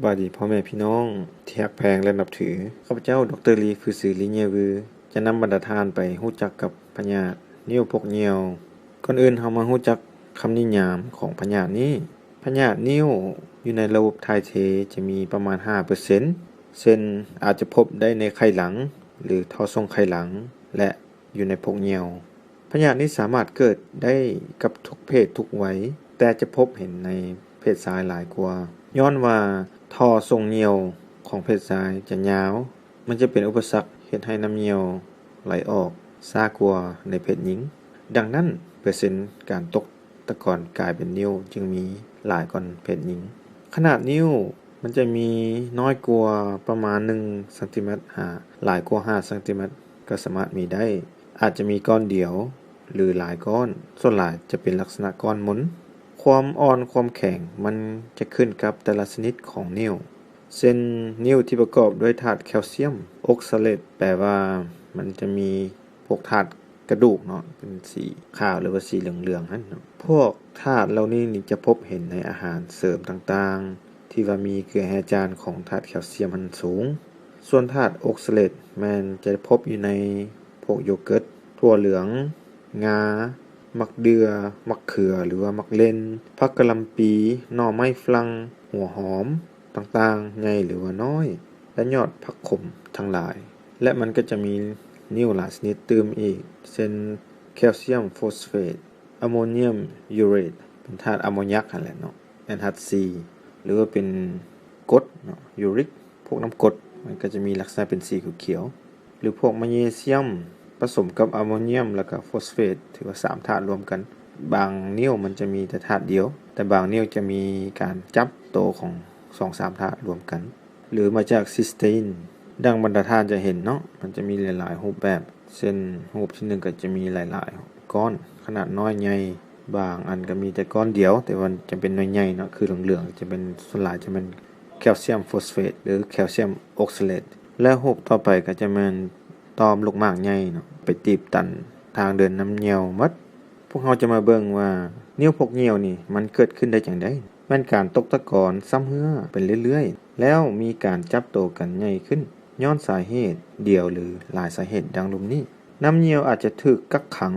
ສະບາຍດີພໍ່ແມ່ພີ່ນ້ອງທີ່ຮັກແພງ ແລະ ນັບຖື. ຂ້າພະເຈົ້າ ດອກເຕີ ລີ ຟືຊື ລີ ເຍວື ຈະນຳບັນດາທ່ານໄປຮູ້ຈັກກັບພະຍາດນິ້ວພົກຍ່ຽວ. ກ່ອນອື່ນເຮົາມາຮູ້ຈັກຄຳນິຍາມຂອງພະຍາດນີ້. ພະຍາດນິ້ວຢູ່ໃນລະບົບຖ່າຍເທຈະມີປະມານຫ້າເປີເຊັນ ເຊັ່ນ ອາດຈະພົບໄດ້ໃນໄຂ່ຫຼັງ ຫຼື ທໍ່ສົ່ງໄຂ່ຫຼັງ ແລະ ຢູ່ໃນພົກຍ່ຽວ. ພະຍາດນີ້ສາມາດເກີດໄດ້ກັບທຸກເພດທຸກໄວ, ແຕ່ຈະພົບເຫັນໃນເພດຊາຍຫຼາຍກວ່າ, ຍ້ອນວ່າທໍ່ສົ່ງຍ່ຽວຂອງເພດຊາຍຈະຍາວ, ມັນຈະເປັນອຸປະສັກເຮັດໃຫ້ນ້ຳຍ່ຽວໄຫຼອອກຊ້າກວ່າໃນເພດຍິງ. ດັ່ງນັ້ນ, ເປີເຊັນການຕົກຕະກອນກາຍເປັນນິ້ວຈຶ່ງມີຫຼາຍກວ່າເພດຍິງ. ຂະໜາດນິ້ວມັນຈະມີນ້ອຍກວ່າປະມານໜຶ່ງຊັງຕີແມັດ ຫາຫຼາຍກວ່າຫ້າຊັງຕີແມັດ ກໍສາມາດມີໄດ້, ອາດຈະມີກ້ອນດຽວ ຫຼື ຫຼາຍກ້ອນ, ສ່ວນຫຼາຍຈະເປັນລັກສະນະກ້ອນມົນ. ຄວາມອ່ອນຄວາມແຂງມັນຈະຂຶ້ນກັບແຕ່ລະຊະນິດຂອງນິ້ວ, ເຊັ່ນ ນິ້ວທີ່ປະກອບດ້ວຍທາດແຄວຊຽມອົກຊາເລດ ແປວ່າມັນຈະມີພວກທາດກະດູກເນາະ ເປັນສີຂາວ ຫຼືວ່າສີເຫຼືອງໆຫັ້ນ. ພວກທາດເຫຼົ່ານີ້ນີ້ຈະພົບເຫັນໃນອາຫານເສີມຕ່າງໆ ທີ່ວ່າມີເກືອແຮ່ຈານຂອງທາດແຄວຊຽມຫັ້ນສູງ. ສ່ວນທາດອົກຊາເລດແມ່ນຈະພົບຢູ່ໃນພວກໂຢເກີດ, ຖົ່ວເຫຼືອງ, ງາ, ໝາກເດື່ອ, ໝາກເຂືອ ຫຼືວ່າໝາກເລັ່ນ, ຜັກກະຫຼ່ຳປີ, ໜໍ່ໄມ້ຝຣັ່ງ, ຫົວຫອມຕ່າງໆ ໃຫຍ່ ຫຼືວ່ານ້ອຍ ແລະ ຍອດຜັກຂົມທັງຫຼາຍ. ແລະ ມັນກໍຈະມີນິ້ວຫຼາຍຊະນິດຕື່ມອີກ ເຊັ່ນ ແຄວຊຽມໂຟສເຟດ, ອາໂມນຽມຢູເຣດ ເປັນທາດອາໂມຍັກຫັ້ນແຫຼະເນາະ ແອນຮັດຊີ ຫຼືວ່າເປັນກົດເນາະ ຢູຣິກ, ພວກນ້ຳກົດ ມັນກໍຈະມີລັກສະນະເປັນສີຂຽວໆ ຫຼື ພວກແມກນີຊຽມປະສົມກັບອາໂມນຽມ ແລ້ວກໍໂຟສເຟດ ຖືວ່າສາມທາດລວມກັນ. ບາງນິ້ວມັນຈະມີແຕ່ທາດດຽວ, ແຕ່ບາງນິ້ວຈະມີການຈັບໂຕຂອງສອງສາມທາດລວມກັນ ຫຼື ມາຈາກຊິສເຕີນ. ດັ່ງບັນດາທ່ານຈະເຫັນເນາະ, ມັນຈະມີຫຼາຍໆຮູບແບບ, ເຊັ່ນ ຮູບທີໜຶ່ງກໍຈະມີຫຼາຍໆກ້ອນ ຂະໜາດນ້ອຍໃຫຍ່, ບາງອັນກໍມີແຕ່ກ້ອນດຽວ ແຕ່ວ່າຈະເປັນໜ່ວຍໃຫຍ່ເນາະ ຄືເຫຼືອງໆ ຈະເປັນ ສ່ວນຫຼາຍຈະແມ່ນ ແຄວຊຽມໂຟສເຟດ ຫຼື ແຄວຊຽມອົກຊາເລດ ແລະ ຮູບຕໍ່ໄປກໍຈະແມ່ນຕ່ອມລູກໝາກໃຫຍ່ເນາະ ໄປຕີບຕັນທາງເດີນນ້ຳຍ່ຽວໝົດ. ພວກເຮົາຈະມາເບິ່ງວ່ານິ້ວພົກຍ່ຽວນີ້ມັນເກີດຂຶ້ນໄດ້ຈັ່ງໃດ? ແມ່ນການຕົກຕະກອນຊຳເຮື້ອໄປເລື້ອຍໆ ແລ້ວມີການຈັບໂຕກັນໃຫຍ່ຂຶ້ນ ຍ້ອນສາເຫດດຽວ ຫຼື ຫຼາຍສາເຫດດັ່ງລຸ່ມນີ້. ນ້ຳຍ່ຽວອາດຈະຖືກກັກຂັງ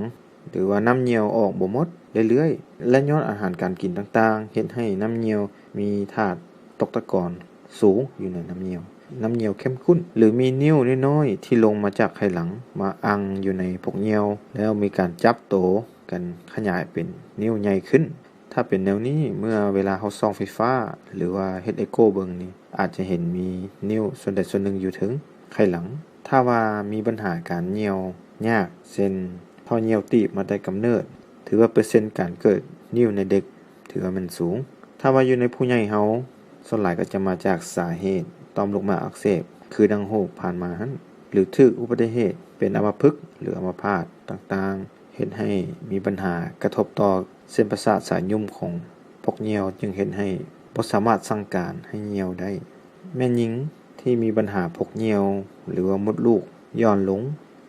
ຫຼືວ່ານ້ຳຍ່ຽວອອກບໍ່ໝົດເລື້ອຍໆ ແລະ ຍ້ອນອາຫານການກິນຕ່າງໆ ເຮັດໃຫ້ນ້ຳຍ່ຽວມີທາດຕົກຕະກອນສູງຢູ່ໃນນ້ຳຍ່ຽວ, ນ້ຳຍ່ຽວເຂັ້ມຂຸ້ນ ຫຼື ມີນິ້ວນ້ອຍໆທີ່ລົງມາຈາກໄຂ່ຫຼັງມາອັ່ງຢູ່ໃນພົກຍ່ຽວ ແລ້ວມີການຈັບໂຕກັນຂະຫຍາຍເປັນນິ້ວໃຫຍ່ຂຶ້ນ. ຖ້າເປັນແນວນີ້ ເມື່ອເວລາເຮົາສ່ອງໄຟຟ້າ ຫຼືວ່າເຮັດເອໂກເບິ່ງນີ້ ອາດຈະເຫັນມີນິ້ວສ່ວນໃດສ່ວນໜຶ່ງຢູ່ເທິງໄຂ່ຫຼັງ. ຖ້າວ່າມີບັນຫາການຍ່ຽວຍາກ ເຊັ່ນ ທໍ່ຍ່ຽວຕີບມາແຕ່ກຳເນີດ ຖືວ່າເປີເຊັນການເກີດນິ້ວໃນເດັກຖືວ່າແມ່ນສູງ. ຖ້າວ່າຢູ່ໃນຜູ້ໃຫຍ່ເຮົາ ສ່ວນຫຼາຍກໍຈະມາຈາກສາເຫດຕ່ອມລູກໝາກອັກເສບ ຄືດັ່ງຮູບຜ່ານມາຫັ້ນ ຫຼື ຖືກອຸບັດຕິເຫດເປັນອຳມະພຶກ ຫຼື ອຳມະພາດຕ່າງໆ ເຮັດໃຫ້ມີບັນຫາກະທົບຕໍ່ເສັ້ນປະສາດສາຍຫຍຸ້ມຂອງ ພວກຍ່ຽວຈຶ່ງເຮັດໃຫ້ບໍ່ສາມາດສັ່ງການໃຫ້ຍ່ຽວໄດ້. ແມ່ຍິງທີ່ມີບັນຫາພົກຍ່ຽວ ຫຼືວ່າມົດລູກຢ່ອນລົງ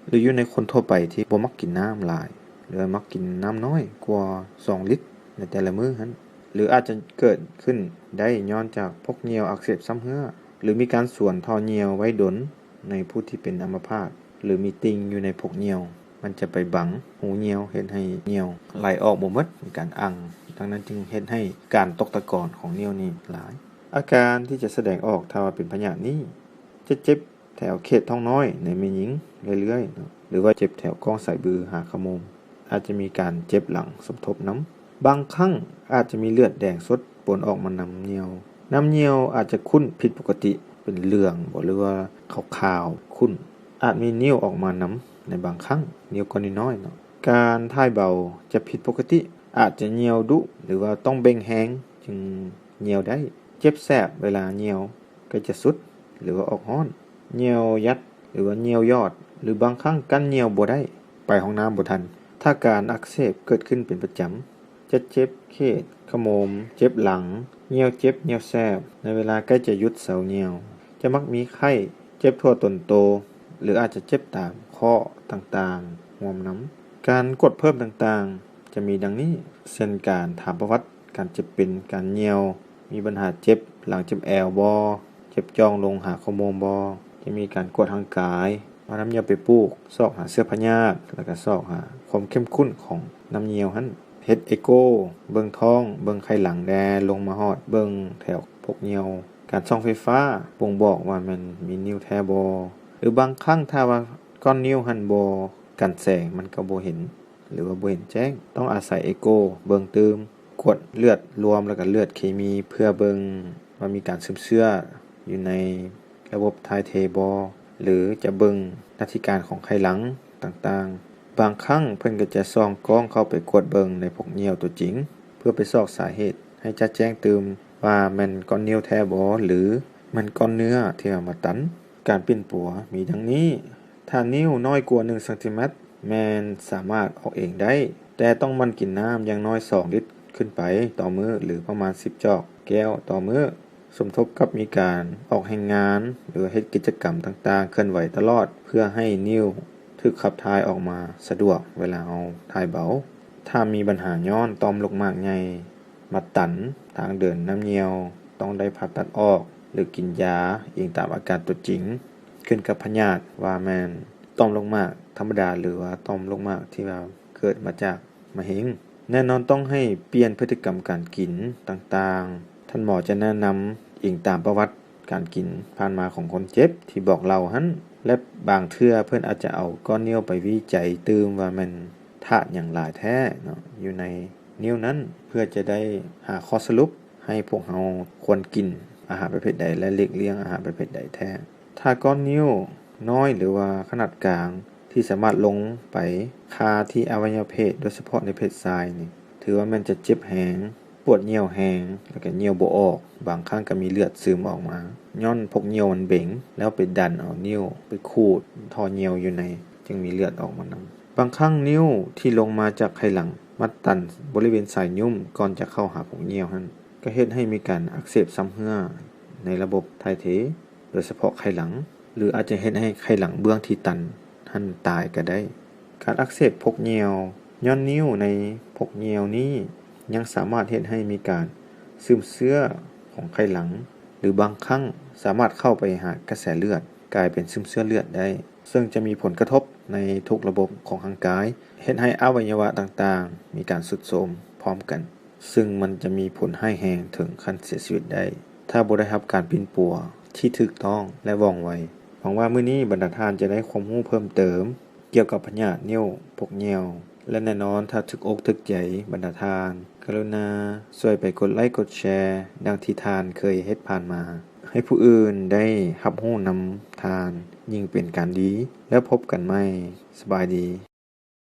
ຫຼືຢູ່ໃນຄົນທົ່ວໄປທີ່ບໍ່ມັກກິນນ້ຳຫຼາຍ ຫຼືວ່າມັກກິນນ້ຳນ້ອຍກວ່າສອງລິດໃນແຕ່ລະມື້ຫັ້ນ ຫຼືອາດຈະເກີດຂຶ້ນໄດ້ຍ້ອນຈາກພົກຍ່ຽວອັກເສບຊຳເຮື້ອ ຫຼືມີການສວນທໍ່ຍ່ຽວໄວ້ດົນ ໃນຜູ້ທີ່ເປັນອຳມະພາດ ຫຼືມີຕິ່ງຢູ່ໃນພົກຍ່ຽວ ມັນຈະໄປບັງຮູຍ່ຽວ ເຮັດໃຫ້ຍ່ຽວໄຫຼອອກບໍ່ໝົດ ມີການອັ່ງ, ດັ່ງນັ້ນຈຶ່ງເຮັດໃຫ້ການຕົກຕະກອນຂອງຍ່ຽວນີ້ຫຼາຍ. ອາການທີ່ຈະສະແດງອອກຖ້າວ່າເປັນພະຍາດນີ້ ຈະເຈັບແຖວເຂດທ້ອງນ້ອຍໃນແມ່ຍິງເລື້ອຍໆເນາະ ຫຼືວ່າເຈັບແຖວກ້ອງສາຍບືຫາຂະໂມງ, ອາດຈະມີການເຈັບຫຼັງສົມທົບນຳ. ບາງຄັ້ງອາດຈະມີເລືອດແດງສົດປົນອອກມານຳຍ່ຽວ. ນ້ຳຍ່ຽວອາດຈະຂຸ້ນຜິດປົກກະຕິ ເປັນເຫຼືອງບໍ ຫຼືວ່າຂາວໆຂຸ້ນ, ອາດມີນິ້ວອອກມານຳໃນບາງຄັ້ງ, ນິ້ວກ້ອນນ້ອຍໆເນາະ. ການຖ່າຍເບົາຈະຜິດປົກກະຕິ, ອາດຈະຍ່ຽວດຸ ຫຼືວ່າຕ້ອງເບັ່ງແຮງຈຶ່ງຍ່ຽວໄດ້. ເຈັບແສບເວລາຍ່ຽວ ໃກ້ຈະສຸດ ຫຼືວ່າອອກຮ້ອນ, ຍ່ຽວຍັດ ຫຼືວ່າຍ່ຽວຢອດ ຫຼືບາງຄັ້ງກັ້ນຍ່ຽວບໍ່ໄດ້, ໄປຫ້ອງນ້ຳບໍ່ທັນ. ຖ້າການອັກເສບເກີດຂຶ້ນເປັນປະຈຳ, ຈະເຈັບເຂດຂະໂມມ, ເຈັບຫຼັງ, ຍ່ຽວເຈັບ, ຍ່ຽວແສບ ໃນເວລາໃກ້ຈະຢຸດເຊົາຍ່ຽວ, ຈະມັກມີໄຂ້, ເຈັບທົ່ວຕົນໂຕ ຫຼືອາດຈະເຈັບຕາມຂໍ້ຕ່າງໆຮ່ວມນຳ. ການກວດເພີ່ມຕ່າງໆຈະມີດັ່ງນີ້, ເຊັ່ນ ການຖາມປະຫວັດ ການເຈັບເປັນ, ການຍ່ຽວ, ມີບັນຫາເຈັບ ຫຼັງເຈັບແອວບໍ່, ເຈັບຈ່ອງລົງຫາຂໍ້ມູນບໍ່, ຈະມີການກວດຮ່າງກາຍ, ເອົານ້ຳເຫຍວໄປປູກ, ຊອກຫາເຊື້ອພະຍາດ ແລ້ວກໍຊອກຫາຄວາມເຂັ້ມຂຸ້ນຂອງນ້ຳເຫຍວຫັ້ນ. ເຮັດເອໂກ ເບິ່ງທ້ອງ, ເບິ່ງໄຂ່ຫຼັງແດ່, ລົງມາຮອດເບິ່ງແຖວພວກເຫຍວ. ການສ່ອງໄຟຟ້າບົ່ງບອກວ່າແມ່ນມີນິ້ວແທ້ບໍ່ ຫຼືບາງຄັ້ງຖ້າວ່າກ້ອນນິ້ວຫັ້ນບໍ່ກັນແສງ ມັນກໍບໍ່ເຫັນ ຫຼືວ່າບໍ່ເຫັນແຈ້ງ. ຕ້ອງອາໄສເອໂກເບິ່ງຕື່ມ, ກວດເລືອດລວມ ແລ້ວກໍເລືອດເຄມີ ເພື່ອເບິ່ງວ່າມີການຊຶມເຊື້ອຢູ່ໃນລະບົບຖ່າຍເທບໍ່ ຫຼືຈະເບິ່ງໜ້າທີ່ການຂອງໄຂ່ຫຼັງຕ່າງໆ. ບາງຄັ້ງເພິ່ນກໍຈະສ່ອງກ້ອງເຂົ້າໄປກວດເບິ່ງໃນພວກເຫຍວຕົວຈິງ ເພື່ອໄປຊອກສາເຫດໃຫ້ຈະແຈ້ງຕື່ມວ່າແມ່ນກ້ອນນິ້ວແທ້ບໍ່ ຫຼືແມ່ນກ້ອນເນື້ອທີ່ວ່າມາຕັນ. ການປິ່ນປົວມີດັ່ງນີ້. ຖ້ານິ້ວນ້ອຍກວ່າໜຶ່ງຊັງຕີແມັດ ແມ່ນສາມາດອອກເອງໄດ້, ແຕ່ຕ້ອງໝັ່ນກິນນ້ຳຢ່າງໜ້ອຍສອງລິດຂຶ້ນໄປຕໍ່ມື້ ຫຼືປະມານສິບຈອກແກ້ວຕໍ່ມື້, ສົມທົບກັບມີການອອກແຮງງານ ຫຼືເຮັດກິດຈະກຳຕ່າງໆເຄື່ອນໄຫວຕະຫຼອດ ເພື່ອໃຫ້ນິ້ວຖືກຂັບຖ່າຍອອກມາສະດວກເວລາເຮົາຖ່າຍເບົາ. ຖ້າມີບັນຫາຍ້ອນຕ່ອມລູກໝາກໃຫຍ່ ມາຕັນທາງເດີນນ້ຳເຫຍວ ຕ້ອງໄດ້ຜ່າຕັດອອກ ຫຼືກິນຢາ ອີງຕາມອາການຕົວຈິງ ຂຶ້ນກັບພະຍາດວ່າແມ່ນຕ່ອມລູກໝາກທຳມະດາ ຫຼືວ່າຕ່ອມລູກໝາກທີ່ວ່າເກີດມາຈາກມະເຮັງ. ແນ່ນອນຕ້ອງໃຫ້ປ່ຽນພຶດຕິກຳການກິນຕ່າງໆ. ທ່ານໝໍຈະແນະນຳອີງຕາມປະຫວັດການກິນຜ່ານມາຂອງຄົນເຈັບທີ່ບອກເລົ່າຫັ້ນ ແລະ ບາງເທື່ອເພິ່ນອາດຈະເອົາກ້ອນນິ້ວໄປວິໄຈຕື່ມວ່າແມ່ນທາດຫຍັງຫຼາຍແທ້ເນາະ ຢູ່ໃນ ນິ້ວນັ້ນ ເພື່ອຈະໄດ້ຫາຂໍ້ສະຫຼຸບໃຫ້ພວກເຮົາຄວນກິນອາຫານປະເພດໃດ ແລະ ຫຼີກລ່ຽງອາຫານປະເພດໃດແທ້. ຖ້າກ້ອນນິ້ວນ້ອຍ ຫຼືວ່າຂະໜາດກາງ ທີ່ສາມາດລົງໄປຄາທີ່ອະໄວຍະວະເພດ ໂດຍສະເພາະໃນເພດຊາຍນີ້ ຖືວ່າແມ່ນຈະເຈັບແຮງ, ປວດຍ່ຽວແຮງ ແລ້ວກໍຍ່ຽວບໍ່ອອກ, ບາງຄັ້ງກໍມີເລືອດຊຶມອອກມາ ຍ້ອນພວກຍ່ຽວມັນເບັງ ແລ້ວໄປດັນເອົານິ້ວໄປຂູດທໍ່ຍ່ຽວຢູ່ໃນ ຈຶ່ງມີເລືອດອອກມານຳ. ບາງຄັ້ງນິ້ວທີ່ລົງມາຈາກໄຂ່ຫຼັງມາຕັນບໍລິເວນສາຍຫຍຸ້ມກ່ອນຈະເຂົ້າຫາພວກຍ່ຽວຫັ້ນ ກໍເຮັດໃຫ້ມີການອັກເສບຊຳເຮື້ອໃນລະບົບຖ່າຍເທ ໂດຍສະເພາະໄຂ່ຫຼັງ ຫຼືອາດຈະເຮັດໃຫ້ໄຂ່ຫຼັງເບື້ອງທີ່ຕັນຫັ້ນຕາຍກໍໄດ້. ການອັກເສບພົກຍ່ຽວຍ້ອນນິ້ວໃນພົກຍ່ຽວນີ້ ຍັງສາມາດເຮັດໃຫ້ມີການຊຶມເຊື້ອຂອງໄຂ່ຫຼັງ ຫຼືບາງຄັ້ງສາມາດເຂົ້າໄປຫາກະແສເລືອດ ກາຍເປັນຊຶມເຊື້ອເລືອດໄດ້ ເຊິ່ງຈະມີຜົນກະທົບໃນທຸກລະບົບຂອງຮ່າງກາຍ ເຮັດໃຫ້ອະໄວຍະວະຕ່າງໆ ມີການຊຸດໂຊມພ້ອມກັນ ເຊິ່ງມັນຈະມີຜົນຮ້າຍແຮງເຖິງຂັ້ນເສຍຊີວິດໄດ້ ຖ້າບໍ່ໄດ້ຮັບການປິ່ນປົວທີ່ຖືກຕ້ອງ ແລະ ວ່ອງໄວ. ຫວັງວ່າມື້ນີ້ບັນດາທ່ານຈະໄດ້ຄວາມຮູ້ເພີ່ມເຕີມກ່ຽວກັບພະຍາດນິ້ວພົກຍ່ຽວ ແລະ ແນ່ນອນ ຖ້າຖືກອົກຖືກໃຈບັນດາທ່ານ ກະລຸນາຊ່ວຍໄປກົດໄລ້ກົດແຊ ດັ່ງທີ່ທ່ານເຄີຍເຮັດຜ່ານມາ ໃຫ້ຜູ້ອື່ນໄດ້ຮັບຮູ້ນຳທ່ານ ຍິ່ງເປັນການດີ. ແລ້ວພົບກັນໃໝ່. ສະບາຍດີ.